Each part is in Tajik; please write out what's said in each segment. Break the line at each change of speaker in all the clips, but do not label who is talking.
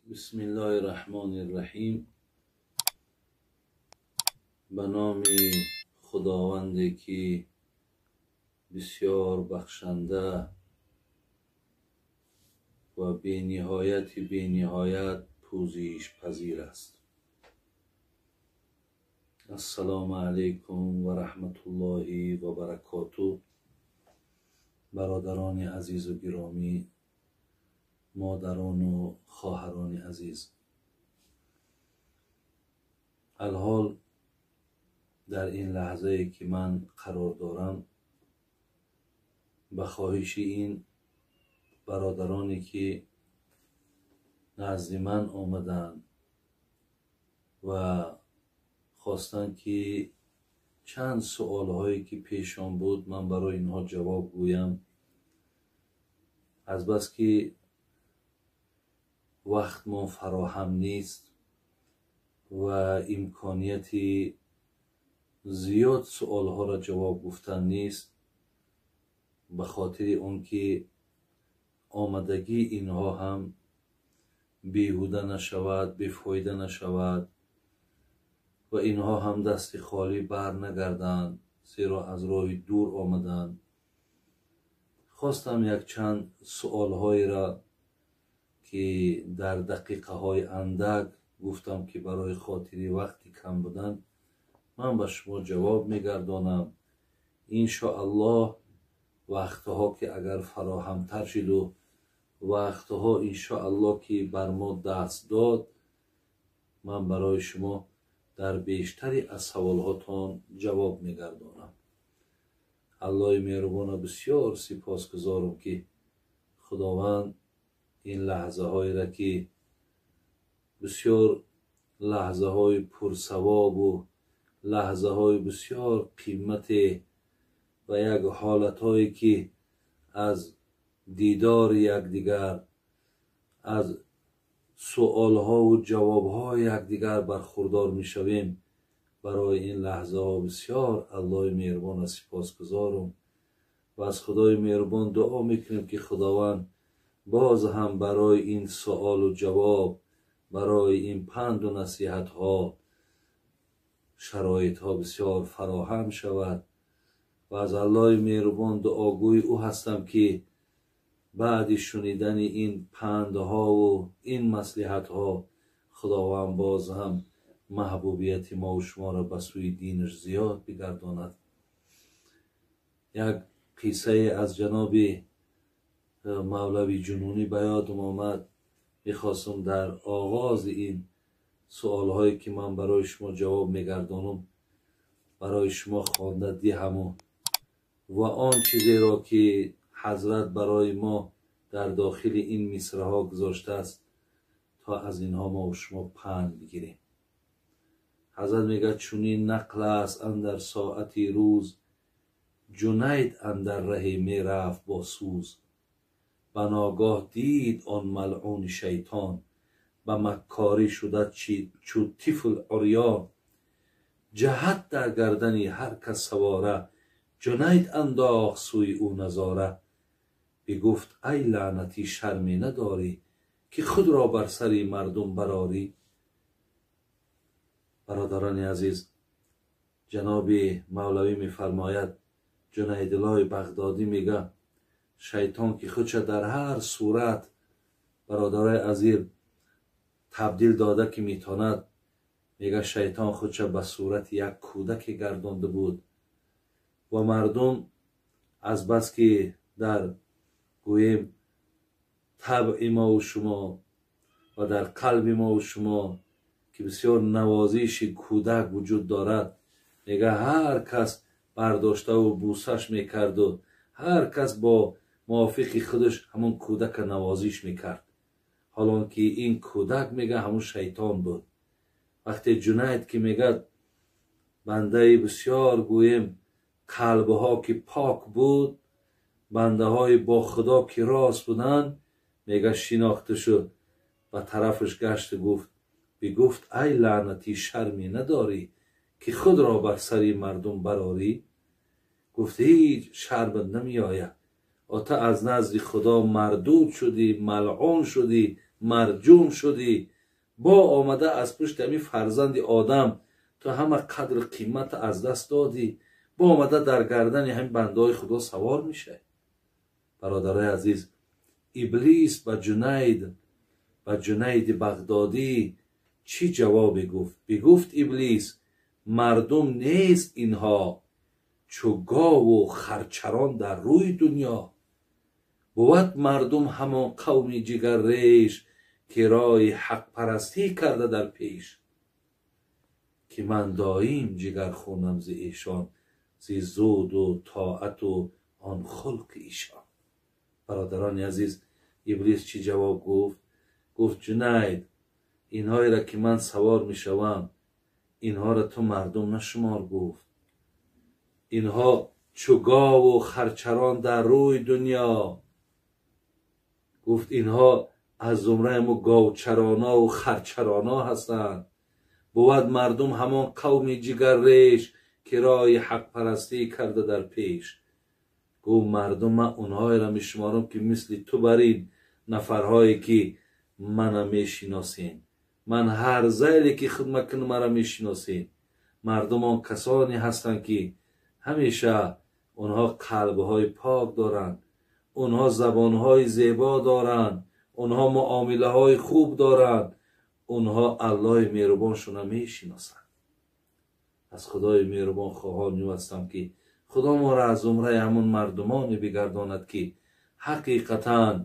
Бисмиллоҳи раҳмони раҳим. Ба номи Худованде ки бисёр бахшанда ва бениҳояти бениҳоят пӯзишпазир аст. Ассалому алайкум ва раҳматуллоҳи ва баракоту. Бародарони азизу гиромӣ, модарону хоҳарони азиз, алҳол дар ин лаҳзае ки ман қарор дорам, ба хоҳиши ин бародароне ки назди ман омаданд ва хостанд ки чанд суолҳое ки пешон буд, ман барои инҳо ҷавоб гӯям. Азбаски вақтмон фароҳам нест ва имконияти зиёд суолҳоро ҷавоб гуфтан нест, ба хотири он ки омадагии инҳо ҳам беҳуда нашавад, бефоида нашавад ва инҳо ҳам дасти холӣ бар нагарданд, зеро аз роҳи дур омаданд. Хостам якчанд суолҳоеро ки дар дақиқаҳои андак гуфтам, ки барои хотири вақти кам будан ман ба шумо ҷавоб мегардонам. Иншоаллоҳ, вақтҳо ки агар фароҳамтар шиду вақтҳо иншоаллоҳ ки бар мо даст дод, ман барои шумо дар бештари аз саволҳотон ҷавоб мегардонам. Аллоҳи меҳрубона бисёр сипосгузорам, ки Худованд ин лаҳзаҳоеро ки бисёр лаҳзаҳои пурсавобу лаҳзаҳои бисёр қимате ва як ҳолатҳое ки аз дидори якдигар, аз суолҳову ҷавобҳои якдигар бархурдор мешавем, барои ин лаҳзаҳо бисёр Аллоҳи меҳрубона сипосгузорам ва аз Худои меҳрубон дуо мекунем, ки Худованд боз ҳам барои ин суолу ҷавоб, барои ин панду насиҳатҳо шароитҳо бисёр фароҳам шавад. Ва аз Аллоҳи меҳрубон дуогӯи ӯ ҳастам, ки баъди шунидани ин пандҳову ин маслиҳатҳо Худованд боз ҳам маҳбубияти мову шуморо ба сӯи динаш зиёд бигардонад. Як қиссае аз ҷаноби Мавлави Ҷунунӣ ба ёдам омад. Мехостам дар оғози ин суолҳое ки ман барои шумо ҷавоб мегардонам, барои шумо хонда диҳаму ва он чизеро ки ҳазрат барои мо дар дохили ин мисраҳо гузоштааст, то аз инҳо мо шумо панд бигирем. Ҳазрат мегӯяд: чунин нақл аст андар соати рӯз, Ҷунайд андар раҳе мерафт бо сӯз. Ба ногоҳ дид он малъуни шайтон, ба маккорӣ шуда чу тифл урён. Ҷаҳат дар гардани ҳар кас савора, Ҷунайд андохт сӯи ӯ назора. Бигуфт: ай лаънатӣ, шарме надорӣ, ки худро бар сари мардум барорӣ? Бародарони азиз, ҷаноби Мавлавӣ мефармояд, Ҷунайдуллоҳи Бағдодӣ мега, шайтон ки худша дар ҳар сурат, бародарои азиз, табдил дода ки метавонад, мега, шайтон худша ба сурати як кӯдаке гардонда буд ва мардум азбаски дар гӯем табъи мову шумо ва дар қалби мову шумо ки бисёр навозиши кӯдак вуҷуд дорад, мега, ҳар кас бардоштаву бусаш мекарду ҳар кас бо мувофиқи худаш ҳамон кӯдака навозиш мекард. Ҳолон ки ин кӯдак, мега, ҳамон шайтон буд. Вақте Ҷунайд ки, мегӯяд, бандаи бисёр гӯем қалбҳо ки пок буд, бандаҳои бо Худо ки рост буданд, мега, шинохта шуд, ба тарафаш гашту гуфт, бигуфт: ай лаънатӣ, шарме надорӣ, ки худро бар сари мардум барорӣ? Гуфт: ҳеҷ шармат намеояд, ота аз назди Худо мардуд шудӣ, малъун шудӣ. марҷум шудӣ, бо омада аз пушти ҳамин фарзанди одам ту ҳама қадру қимат аз даст додӣ, бо омада дар гардани ҳамин бандаҳои Худо савор мешавӣ. Бародарои азиз, Иблис ба Ҷунайди Бағдодӣ чӣ ҷавобе гуфт? Бигуфт Иблис: мардум нест инҳо, чу гову харчарон дар рӯи дунё. Бувад мардум ҳамон қавми ҷигарреш, ки роҳи ҳақпарастӣ карда дар пеш. Ки ман доим ҷигархунам зи эшон, зи зуду тоату он хулқи ишон. Бародарони азиз, Иблис чӣ ҷавоб гуфт? Гуфт: Ҷунайд, инҳоеро ки ман савор мешавам, инҳоро ту мардум нашумор. Гуфт: инҳо чу гову харчарон дар рӯи дунё. Гуфт: инҳо аз зумраи мо говчаронаву харчароно ҳастанд. Бувад мардум ҳамон қавми ҷигарреш, ки роҳи ҳақпарастӣ карда дар пеш. Гуфт: мардум ман онҳоеро мешуморам, ки мисли ту бар ин нафарҳое ки мана мешиносен, ман ҳар зайле ки хидмат кунам мара мешиносен. Мардум он касоне ҳастанд, ки ҳамеша онҳо қалбҳои пок доранд, онҳо забонҳои зебо доранд, онҳо муомилаҳои хуб доранд, онҳо Аллоҳи меҳрубоншона мешиносанд. Аз Худои меҳрубон хоҳон ҳастам, ки Худо моро аз зумраи ҳамон мардумоне бигардонад, ки ҳақиқатан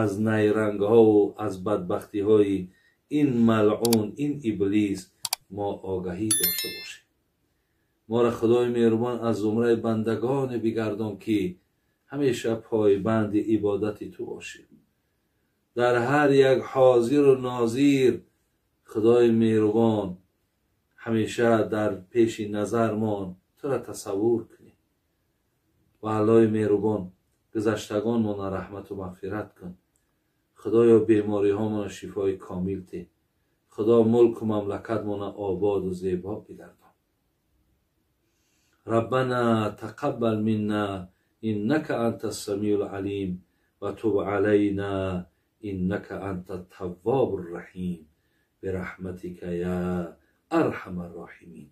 аз найрангҳову аз бадбахтиҳои ин малъун, ин Иблис мо огаҳӣ дошта бошем. Моро Худои меҳрубон аз зумраи бандагоне бигардон, ки ҳамеша пойбанди ибодати ту бошем. Дар ҳар як ҳозиру нозир Худои меҳрубон ҳамеша дар пеши назармон тура тасаввур кунем. Ва Аллоҳи меҳрубон гузаштагонмонро раҳмату мағфират кун. Худоё, бемориҳомонро шифои комил деҳ. Худо мулку мамлакатмонро ободу зебо бигардон. Раббана тақаббал минна иннака анта ссамиул алим ва туб алайна иннака анта ттаввобур раҳим бирахматика я арҳамар роҳимин.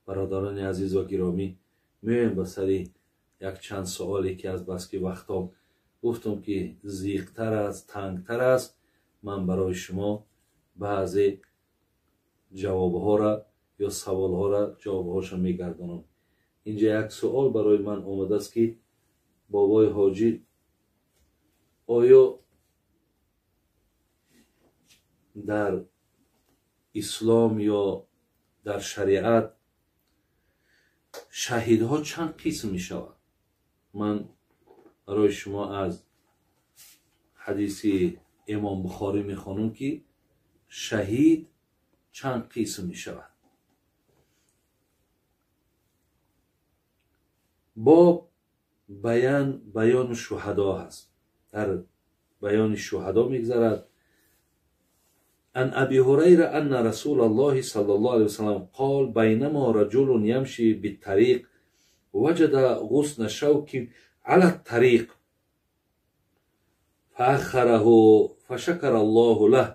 Бародарони азиз ва гиромӣ, меоем ба сари якчанд суоле, ки аз баски вақтҳо гуфтам, ки зиқтар аст, тангтар аст. Ман барои шумо баъзе ҷавобҳоро ё саволҳоро ҷавобҳоша мегардонам. Инҷа як суол барои ман омадааст, ки бобои ҳоҷӣ, оё дар ислом ё дар шариат шаҳидҳо чанд қисм мешаванд? Ман барои шумо аз ҳадиси Имом Бухорӣ мехонам, ки шаҳид чанд қисм мешавад. Боб баёни шуҳадо ҳаст. Дар баёни шуҳадо мегзарад. عن أبي هريرة أن رسول الله صلى الله عليه وسلم قال: بينما رجل يمشي بالطريق وجد غصن شوك على الطريق فأخره فشكر الله له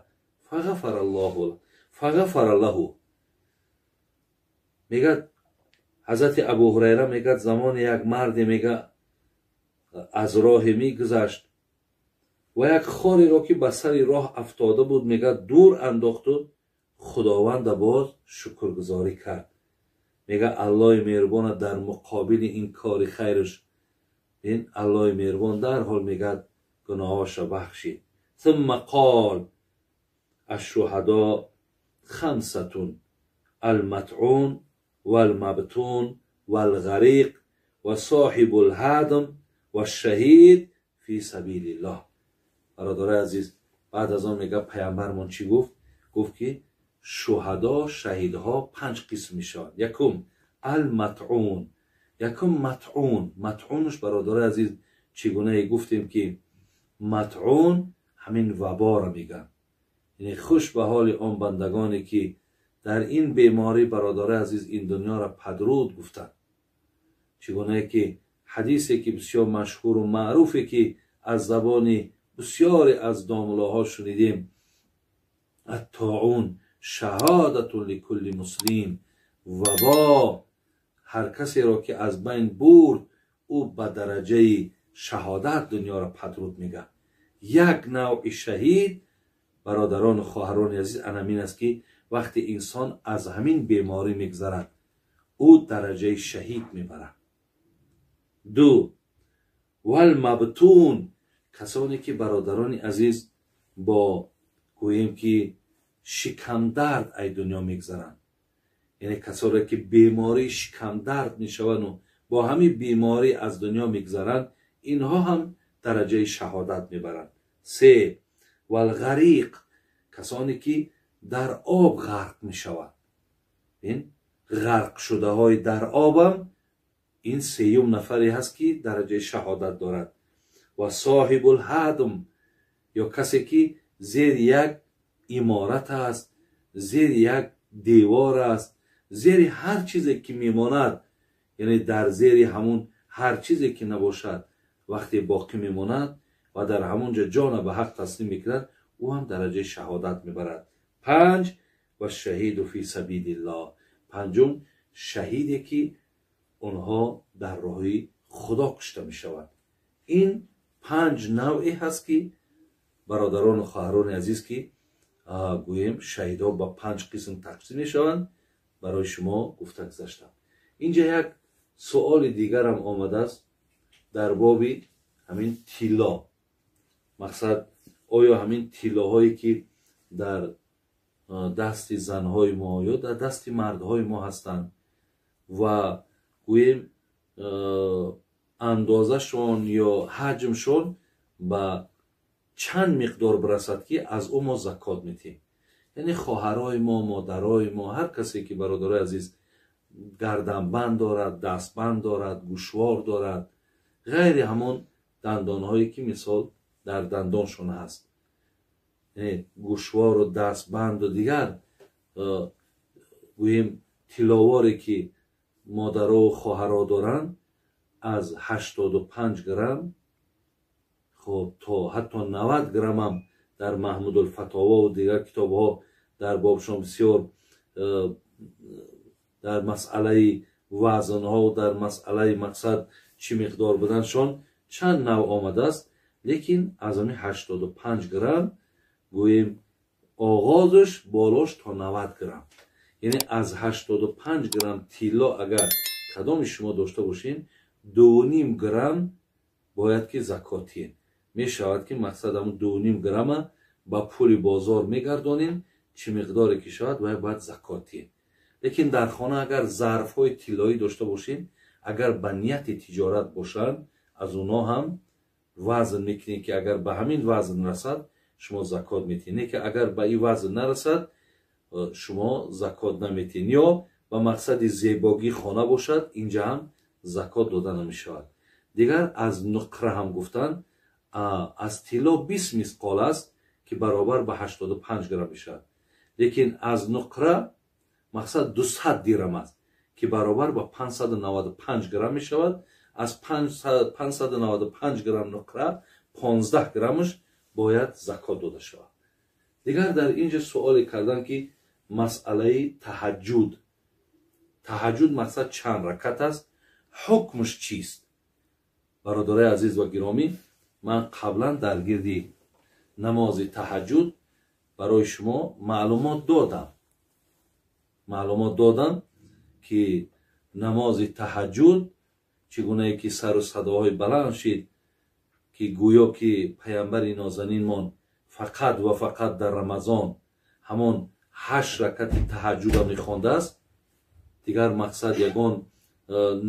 فغفر الله له فغفر له. میگه حضرت ابو هریره میگه زمان یک مرد میگه از راه میگذشت و یک خاری را که به سر راه افتاده بود میگه دور انداخت و خداوند باز شکرگزاری کرد. میگه الله مهربان در مقابل این کار خیرش، این الله مهربان در حال میگه گناهاش را بخشید. ثم قال الشهداء خمسة المطعون والمبتون والغریق و صاحب الهدم والشهید فی سبیل الله. برادرای عزیز، بعد از آن میگه پیامبرمون چی گفت؟ گفت که شهدا، شهیدها پنج قسم میشن. یکم المطعون، یکم مطعون. مطعونش برادرای عزیز چگونه گفتیم که مطعون همین وبا را میگن، یعنی خوش به حال آن بندگانی که در این بیماری برادرای عزیز این دنیا را پدرود گفتند. چگونه که حدیثی که بسیار مشهور و معروفه که از زبان Бисёре аз домулоҳо шунидем: الطاعون شهادة لكل مسلم. وبا ҳар касеро ки аз байн бурд, ӯ ба дараҷаи шаҳодат дунёро падруд мегӯяд. Як навъи шаҳид, бародарону хоҳарони азиз, анамин аст, ки вақте инсон аз ҳамин беморӣ мегзарад, ӯ дараҷаи шаҳид мебарад. Ду, والمبتون, касоне ки, бародарони азиз, бо гӯем ки шикамдард ай дунё мегзаранд, яъне касоне ки бемории шикамдард мешаванду бо ҳамин беморӣ аз дунё мегзаранд, инҳо ҳам дараҷаи шаҳодат мебаранд. Се, والغریق, касоне ки дар об ғарқ мешаванд. Ин ғарқшудаҳои дар обам ин сеюм нафаре ҳаст, ки дараҷаи шаҳодат дорад. Ва صاحب الهدم, ё касе ки зери як иморат аст, зери як девор аст, зери ҳар чизе ки мемонад, яъне дар зери ҳамун ҳар чизе ки набошад, вақте боқӣ мемонад ва дар ҳамон ҷо ҷона ба ҳақ таслим мекунад, ӯ ҳам дараҷаи шаҳодат мебарад. Панҷ, والشهيد في سبيل الله, панҷум шаҳиде ки онҳо дар роҳи Худо кушта мешаванд. Ин панҷ навъе ҳаст, ки, бародарону хоҳарони азиз, ки гӯем шаҳидҳо ба панҷ қисм тақсим мешаванд, барои шумо гуфта гузаштам. Инҷа як суоли дигарам омадааст дар боби ҳамин тилло. Мақсад, оё ҳамин тиллоҳое ки дар дасти занҳои мо ё дар дасти мардҳои мо ҳастанд ва гӯем андозашон ё ҳаҷмшон ба чанд миқдор бирасад, ки аз ӯ мо закот метиҳем? Яъне хоҳарои мо, модарои мо, ҳар касе ки, бародарои азиз, гарданбанд дорад, дастбанд дорад, гӯшвор дорад, ғайри ҳамон дандонҳое ки мисол дар дандоншон ҳаст, гӯшвору дастбанду дигар гӯем тилловоре ки модарову хоҳаро доранд, аз 85 грамм, хоб, то ҳатто 90 граммам дар Маҳмудулфатовову дигар китобҳо дар бобшон бисёр дар масъалаи вазнҳо, дар масъалаи мақсад чӣ миқдор буданшон чанд навъ омадааст. Лекин аз ҳамин 85 грамм гӯем оғозаш, болош то 90 грамм, яъне аз 85 грамм тилло агар кадоми шумо дошта бошед, 2,5 грамм бояд ки закот диҳед. Мешавад ки мақсад ҳамун 2,5 грамма ба пули бозор мегардонем, чӣ миқдоре ки шавад, вай бояд закот диҳед. Лекин дар хона агар зарфҳои тиллоӣ дошта бошед, агар ба нияти тиҷорат бошанд, аз онҳо ҳам вазн мекунед, ки агар ба ҳамин вазн расад, шумо закот метиҳед, не ки агар ба ин вазн нарасад, шумо закот наметиҳед. Ё ба мақсади зебогии хона бошад, инҷа ҳам закот дода намешавад. Дигар аз нуқра ҳам гуфтанд, аз тилло 20 мисқол аст, ки баробар ба 85 грамм мешавад, лекин аз нуқра мақсад 200 дирам аст, ки баробар ба 595 грамм мешавад. Аз 595 грамм нуқра 15 граммаш бояд закот дода шавад. Дигар дар ин ҷо суоле кардам, ки масъалаи таҳаҷҷуд, таҳаҷҷуд мақсад чанд ракат аст, ҳукмш чист? Бародарои азиз ва гиромӣ, ман қаблан дар гирди намози таҳаҷҷуд барои шумо маълумот додам, ки намози таҳаҷҷуд чӣ гунае ки сару садоҳои баланд шид, ки гӯё ки паямбари нозанинмон фақат ва фақат дар Рамазон ҳамон ҳашт ракати таҳаҷҷуда мехондааст, дигар мақсад ягон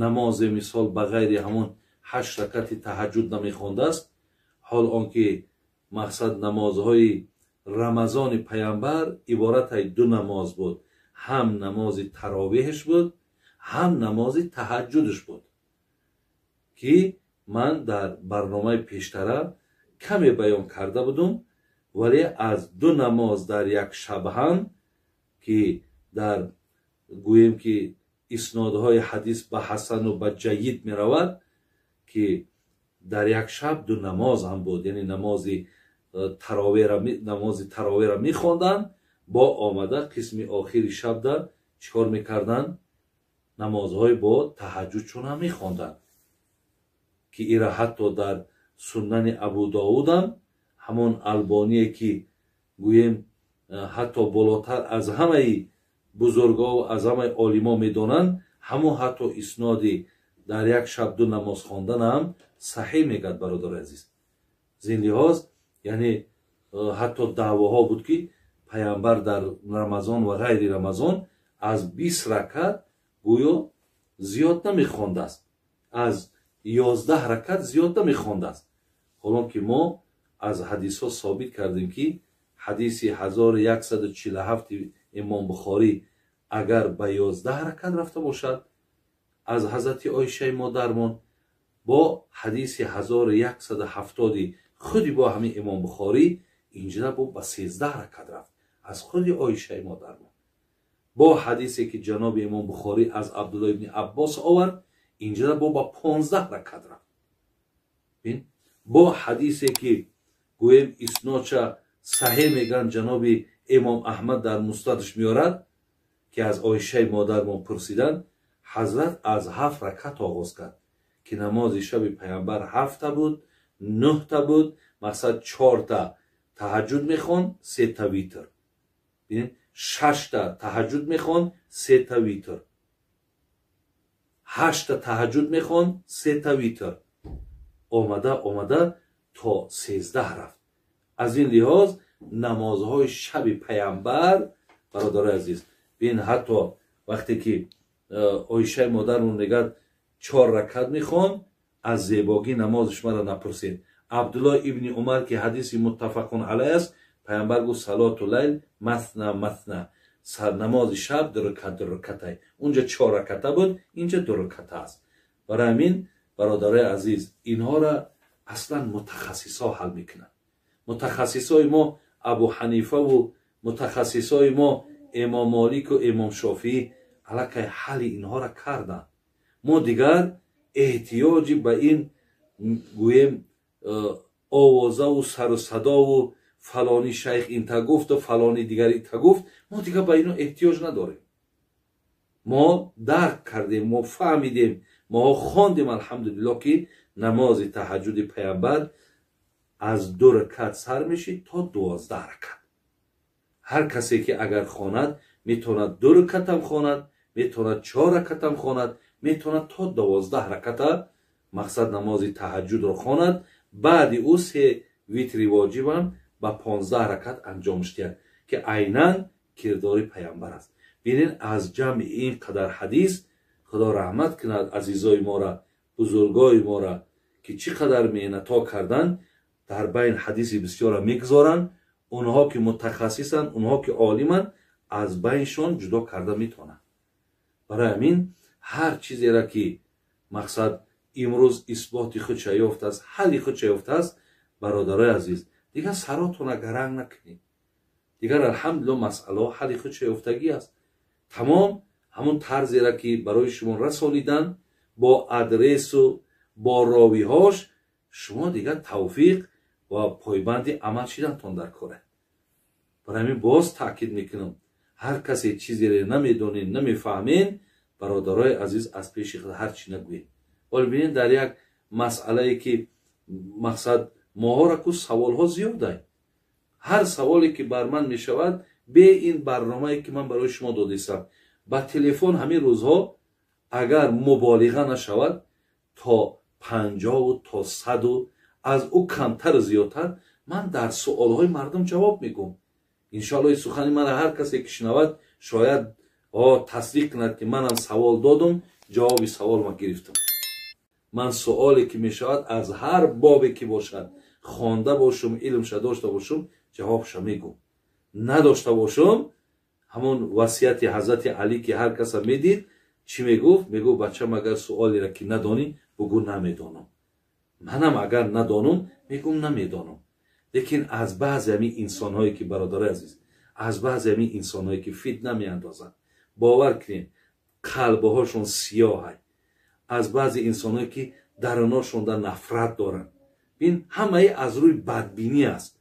намозе мисол ба ғайри ҳамон ҳашт ракати таҳаҷҷуд намехондааст. Ҳол он ки мақсад намозҳои Рамазони паямбар иборат ай ду намоз буд: ҳам намози таровеҳш буд, ҳам намози таҳаҷҷудш буд, ки ман дар барномаи пештара каме баён карда будум. Вале аз ду намоз дар як шаб ҳам, ки дар гӯем ки иснодҳои ҳадис ба ҳасану ба ҷайид меравад, ки Дар як шаб ду намоз ҳам буд, яъне намози таровеҳро мехонданд, бо омада қисми охири шабда чикор мекарданд? Намозҳои бо таҳаҷҷудшон ҳам мехонданд, ки ира ҳатто дар Сунани Абу Довудам ҳамон Албоние ки гӯем ҳатто болотар аз ҳамаи бузургҳо аз ҳамаи олимо медонанд, ҳамон ҳатто исноди дар як шаб ду намоз хондан ҳам саҳеҳ мегӯяд, бародари азиз. Зин лиҳоз, яъне ҳатто даъвоҳо буд, ки паямбар дар Рамазон ва ғайри Рамазон аз 20 ракат гӯё зиёд намехондааст, аз 11 ракат зиёд намехондааст. Ҳолон ки мо аз ҳадисҳо собит кардем, ки ҳадиси 1147 имом Бухорӣ агар ба 11 ракат рафта бошад аз ҳазрати Оишаи модармон, бо ҳадиси 1170 худи бо ҳамин имом Бухорӣ инҷа бо ба 13 ракат рафт аз худи Оишаи модармон. Бо ҳадисе ки ҷаноби имом Бухорӣ аз Абдулло ибни Аббос овард, инҷа бо ба 15 ракат рафт. Бо ҳадисе ки гӯем иснодша саҳеҳ мегӯянд, ҷаноби имом Аҳмад дар мустадаш меорад, ки аз Оишаи модармон пурсиданд, ҳазрат аз 7 ракат оғоз кард, ки намози шаби паямбар 7 буд, 9 буд, мақсад 4 таҳаҷҷуд мехонд, 3 витр, 6 таҳаҷҷуд мехонд, 3 витр, 8 таҳаҷҷуд мехонд, 3 витр, омада омада то 13 рафт. Аз ин лиҳоз намозҳои шаби паямбар, бародарои азиз, бин ҳатто вақте ки Оишаи модармон мегӯяд 4 ракат мехонд, аз зебогӣ намозиш мара напурсед. Абдулло ибни Умар ки ҳадиси муттафақун алайҳ аст, паямбар гуфт салоту лайл масна масна, намози шаб ду ракат ду ракатай. Унҷа 4 раката буд, инҷа 2 раката аст. Барои ҳамин бародарои азиз, инҳоро аслан мутахассисҳо ҳал мекунанд. Мутахассисҳои мо Абу Ҳанифаву мутахассисҳои мо имом Молику имом Шофиӣ аллакай ҳалли инҳоро карданд. Мо дигар эҳтиёҷи ба ин гӯем овозаву сару садову фалони шайх инта гуфту фалони дигар инта гуфт, мо дигар ба ино эҳтиёҷ надорем. Мо дарк кардем, мо фаҳмидем, мо хондем алҳамдулиллоҳ, ки намози таҳаҷҷуди паямбар аз 2 ракат сар мешид то 12 ракат. Ҳар касе ки агар хонад, метавонад 2 ракатам хонад, метавонад 4 ракатам хонад, метавонад то 12 раката мақсад намози таҳаҷҷудро хонад. Баъди ӯ 3 витри воҷибам ба 15 ракат анҷомш диҳад, ки айнан кирдори паямбар аст. Бинед, аз ҷамъи ин қадар ҳадис Худо раҳмат кунад азизои мора, бузургои мора, ки чӣ қадар меҳнатҳо карданд, дар байн ҳадиси бисёрро мегузоранд. Онҳо ки мутахассисанд, онҳо ки олиманд, аз байншон ҷудо карда метавонанд. Барои ҳамин ҳар чизеро ки мақсад имрӯз исботи худша ёфтааст, ҳалли худша ёфтааст, бародарои азиз, дигар саротона гаранг накунед. Дигар алҳамдулиллоҳ масъалаҳо ҳалли худша ёфтагӣ аст. Тамом ҳамон тарзеро ки барои шумо расониданд бо адресу бо ровиҳош, шумо дигар тавфиқ ва пойбанди амал шидантон дар коре. Барои ҳамин боз таъкид мекунам, ҳар касе чизеро намедонед, намефаҳмед, бародарои азиз, аз пеши худ ҳар чӣ нагӯед. Ҳоло бинед, дар як масъалае ки мақсад моҳоро ку саволҳо зиёдай. Ҳар саволе ки бар ман мешавад, бе ин барномае ки ман барои шумо додистам, ба телефон ҳамин рӯзҳо агар муболиға нашавад, то 50 то 100 аз ӯ камтару зиёдтар ман дар суолҳои мардум ҷавоб мегӯм. Иншоаллоҳ сухани маро ҳар касе ки шунавад, шояд тасдиқ кунад, ки манам савол додум, ҷавоби савол ма гирифтам. Ман суоле ки мешавад аз ҳар бобе ки бошад, хонда бошум, илмша дошта бошум, ҷавобша мегӯм. Надошта бошум, ҳамон васияти ҳазрати Алӣ ки ҳар каса медид, чӣ мегуфт? Мегуфт: бачам, агар суолеро ки надонӣ, бугӯ намедонам. Манам агар надонам, мегӯм намедонам. Лекин аз баъзе ҳамин инсонҳое ки, бародарои азиз, аз баъзе ҳамин инсонҳое ки фитна меандозанд, бовар кунед, қалбҳошон сиёҳай. Аз баъзе инсонҳое ки Даруношонда нафрат доранд. Бин, ҳамаи аз рӯи бадбинӣ аст.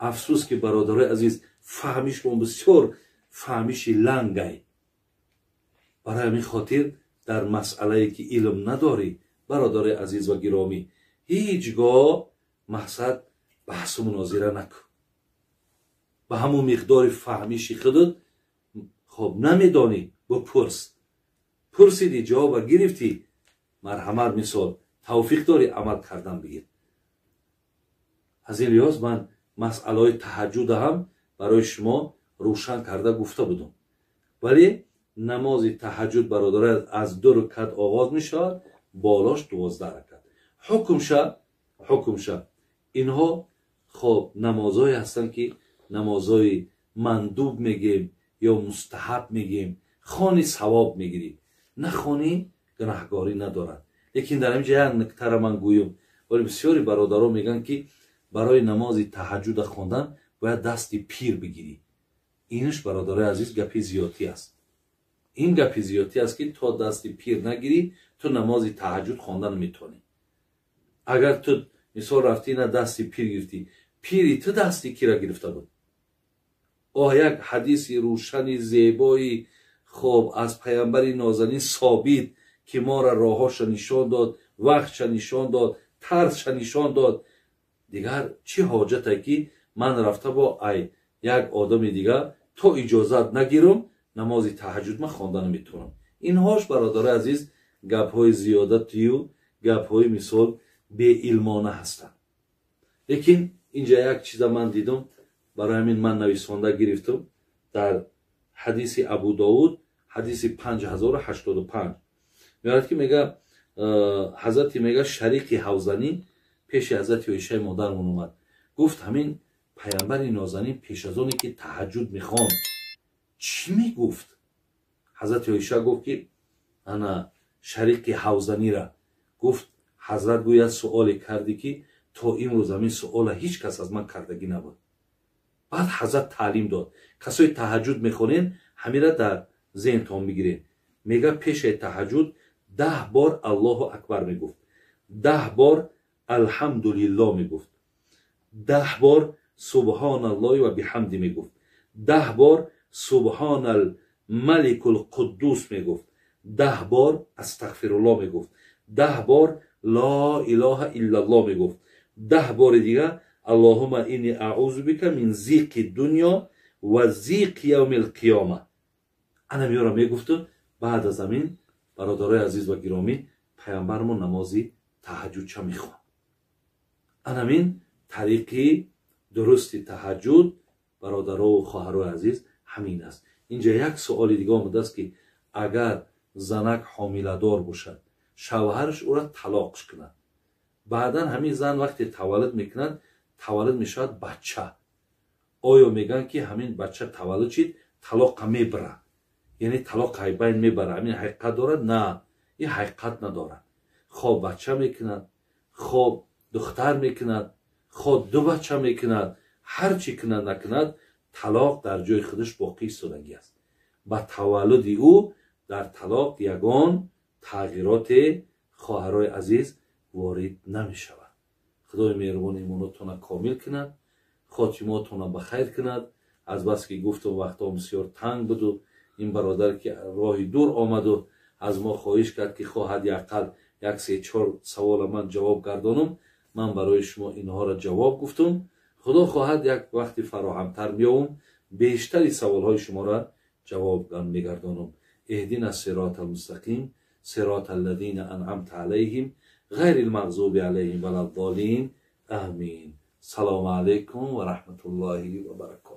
Афсӯс ки, бародарои азиз, фаҳмишмон бисёр фаҳмиши лангай. Барои ҳамин хотир дар масъалае ки илм надорӣ, бародарои азиз ва гиромӣ, ҳеҷ гоҳ мақсад баҳсу мунозира накун. Ба ҳамун миқдори фаҳмиши худат, хоб, намедонӣ, бипурс. Пурсидӣ, ҷавоба гирифтӣ, марҳамат, мисол, тавфиқ дорӣ, амал кардан бигир. Аз ин лиҳоз ман масъалаҳои таҳаҷҷуда ҳам барои шумо рӯшан карда гуфта будам. Вале намози таҳаҷҷуд, бародаро, аз 2 ракат оғоз мешавад, болош 12 ракат. Ҳукмша инҳо, хоб, намозҳое ҳастанд ки намозҳои мандуб мегем ё мустаҳаб мегем. Хони савоб мегирӣ, нахонӣ гунаҳгорӣ надорад. Лекин дар ҳаминҷа як нуктара ман гӯям. Вале бисёри бародаро мегӯянд ки барои намози таҳаҷҷуда хондан бояд дасти пир бигирӣ. Инаш, бародарои азиз, гапи зиёдтӣ аст. Ин гапи зиёдтӣ аст ки то дасти пир нагирӣ, ту намози таҳаҷҷуд хондан наметавонӣ. Агар ту мисол рафтӣ, на дасти пир гирифтӣ, пири ту дасти кира гирифта буд? Оҳ, як ҳадиси рӯшани зебои, хоб, аз паямбари нозанин собит, ки моро роҳҳоша нишон дод, вақтша нишон дод, тарзша нишон дод. Дигар чӣ ҳоҷате ки ман рафта бо ай як одами дигар то иҷозат нагирам, намози таҳаҷҷуд ман хонда наметавонам? Инҳош, бародарои азиз, гапҳои зиёдатию гапҳои, мисол, беилмона ҳастанд. Лекин инҷа як чиза ман дидам, барои ҳамин ман нависонда гирифтам. Дар ҳадиси Абу Довуд, ҳадиси 5085 меорад, ки мега ҳазрати, мега, Шариқи Ҳавзанӣ пеши ҳазрати Оишаи модармон омад, гуфт: ҳамин паямбари нозанин пеш аз оне ки таҳаҷҷуд мехонд, чӣ мегуфт? Ҳазрати Оиша гуфт ки ана Шариқи Ҳавзанира гуфт: ҳазрат гӯяд, суоле кардӣ ки то имрӯз ҳамин суола ҳеҷ кас аз ман кардагӣ набуд. Баъд ҳазрат таълим дод: касои таҳаҷҷуд мехонед, ҳамира дар зеҳнтон бигиред. Мега, пешаи таҳаҷҷуд 10 бор Аллоҳу акбар мегуфт, 10 бор алҳамдулилло мегуфт, 10 бор субҳоналлоҳи ва биҳамди мегуфт, 10 бор субҳонал маликул қуддус мегуфт, 10 бор астағфирулло мегуфт, 10 бор ло илоҳа иллалло мегуфт, 10 бори дигар аллоҳума инни аъузу бика мин зиқи дунё ва зиқи явмил қиёма. Ана меёра мегуфту. Баъд аз ҳамин, бародарои азиз ва гиромӣ, паямбармон намози таҳаҷҷудча мехонд. Анамин тариқи дурусти таҳаҷҷуд, бародарову хоҳарои азиз, ҳамин аст. Инҷа як суоли дига омадааст ки агар занак ҳомиладор бошад, шавҳараш ӯра талоқш кунад, баъдан ҳамин зан вақте таваллуд мекунад, таваллуд мешавад бача, оё мегӯянд ки ҳамин бача таваллуд шид, талоқа мебара, яъне талоқ ҳайбайн мебара, ҳамин ҳақиқат дорад? На, ин ҳақиқат надорад. Хоб бача мекунад, хоб духтар мекунад, хоб ду бача мекунад, ҳар чӣ кунад накунад, талоқ дар ҷои худаш боқӣ истодагӣ аст. Ба таваллуди ӯ дар талоқ ягон тағйироте, хоҳарои азиз, ворид намешавад. Худои меҳрубон имонотона комил кунад, хотимотона ба хайр кунад. Аз бас ки гуфтам, вақтҳо бисёр танг буду ин бародар ки роҳи дур омаду аз мо хоҳиш кард ки хоҳад яқал як се чор савола ман ҷавоб гардонам, ман барои шумо инҳоро ҷавоб гуфтам. Худо хоҳад, як вақти фароҳамтар меовам, бештари саволҳои шуморо ҷавоб мегардонам. اهدنا الصراط المستقیم، صراط الذین انعمت علیهم، غیر المغضوب علیهم ولا الضالین. آمین. سلام علیکم و رحمت الله و برکاته.